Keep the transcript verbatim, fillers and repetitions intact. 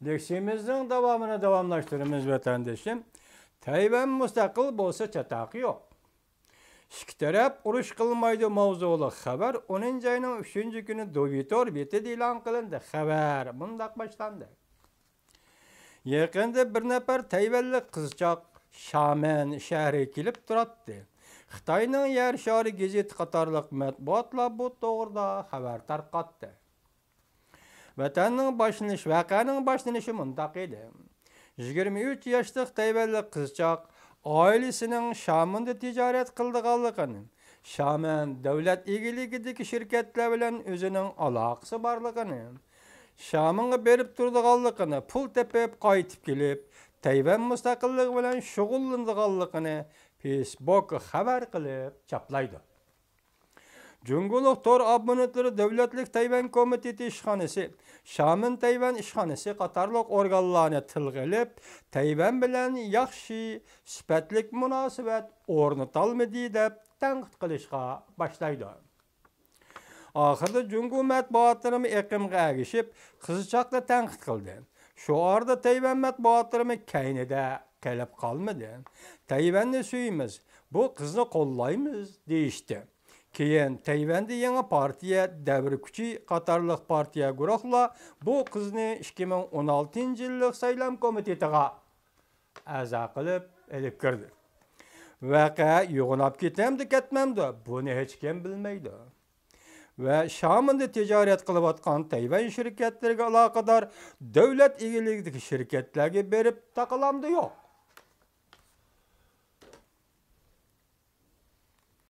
لېكسىيىمىزنىڭ داۋامىنى داۋاملاشتۇرىمىز، ۋەتەندىشىم. تەيۋەن مۇستەقىل بولسا چاتاقى يوق. ئىككى تەرەپ ئۇرۇش قىلمايدۇ ماۋزۇلۇق خەۋەر ئونىنچى ئاينىڭ ئۈچىنچى كۈنى دوۋيىتور بېتىدە ئېلان قىلىندى. خەۋەر مۇنداق باشلاندى. يېقىندا بىر نەپەر تەيۋەنلىك قىزچاق شامەن شەھىرىگە كېلىپ تۇراتتى. خىتاينىڭ يەر شارى گېزىتى قاتارلىق مەتبۇئاتلار بۇ توغرىدا خەۋەر تارقاتتى. ۋەتەننىڭ باشلىنىش، ۋەقەنىڭ باشلىنىشى مۇنداق ئىدى. يىگىرمە ئۈچ ياشلىق تەيۋەنلىك قىزچاق ئائىلىسىنىڭ شامېندا تىجارەت قىلىدىغانلىقىنى، شامېن دۆلەت ئىگىلىكىدىكى شىركەتلەر بىلەن ئۆزىنىڭ ئالاقىسى بارلىقىنى، شامېنغا بېرىپ تۇرىدىغانلىقىنى، پۇل تېپىپ قايتىپ كېلىپ، تەيۋەن مۇستەقىللىقى بىلەن شۇغۇللىنىدىغانلىقىنى فېيسبوك خەۋەر قىلىپ چاپلايدۇ. جۇڭگولۇق تور ئابونېنتلىرى دۆلەتلىك تەيۋەن كومىتېتى ئىشخانىسى، شامېن تەيۋەن ئىشخانىسى قاتارلىق ئورگانلارنى تىلغا ئېلىپ، تەيۋەن بىلەن ياخشى، سۈپەتلىك مۇناسىۋەت ئورنىتالمىدى دەپ تەنقىد قىلىشقا باشلايدۇ. ئاخىرىدا جۇڭگو مەتبۇئاتلىرىمۇ ئېقىمغا ئەگىشىپ، قىزچاقنى تەنقىد قىلدى. شۇ ئارىدا تەيۋەن مەتبۇئاتلىرىمۇ كەينىدە قېلىپ قالمىدى. تەيۋەننى سۆيىمىز، بۇ قىزنى قوللايمىز، دېيىشتى. كېيىن تەيۋەندە يېڭى پارتىيە، دەۋر كۈچى قاتارلىق پارتىيە گۇرۇھلار بۇ قىزنى ئىككى مىڭ ئون ئالتىنچى يىللىق سايلام كومىتېتىغا ئەزا قىلىپ ئېلىپ كىردى. ۋەقە يوغىناپ كېتەمدۇ، كەتمەمدۇ، بۇنى ھېچكىم بىلمەيدۇ. ۋە شامېندا تىجارەت قىلىۋاتقان تەيۋەن شىركەتلىرىگە ئالاقىدار دۆلەت ئىگىلىكىدىكى شىركەتلەرگە بېرىپ تاقىلامدۇ يوق؟